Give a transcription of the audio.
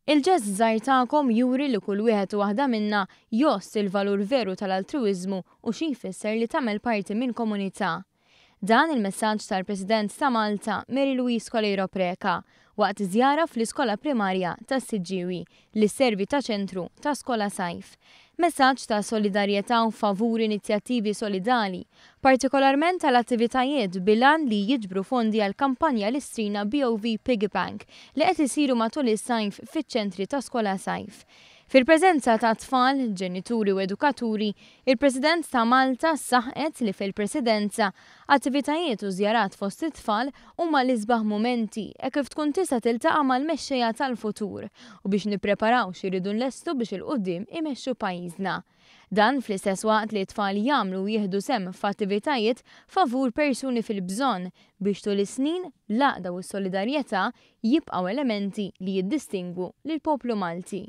Il-ġest żgħir tagħkom juri li kull wieħed u waħda minna jgħożż il-valur veru tal-altruwiżmu u xi jfisser li tagħmel parti minn komunità. Dan il-messaġġ tal-President ta' Malta, Mary Louise Coleiro Preca, waqt żjara fl-iskola primarja tas-Siġġiewi li sservi ta' ċentru ta' Skola Sajf. Messaġġ ta' solidarjetà u favur inizjattivi solidali, partikolarment għal attivitajiet bil-għan li jiġbru fondi għall-kampanja l-Istrina BOV Piggy Bank li qed isiru matul is-sajf fiċ-ċentri ta' Skola Sajf. Fil-preżenza ta' tfal, ġenituri u edukaturi, il-President ta' Malta saħqet li fil-Presidenza, attivitajiet u żjarat fost it-tfal huma l-isbaħ mumenti hekk kif tkun tista' tiltaqa' mal-mexxejja tal-futur u biex nippreparaw x'irridu nlestu biex 'il quddiem imexxu pajjiżna. Dan fl-istess waqt li t-tfal jagħmlu u jieħdu sehem f'attivitajiet favur persuni fil-bżonn biex tul is-snin l-għaqda u s-solidarjetà jibqgħu elementi li jiddistingwu lill-poplu Malti.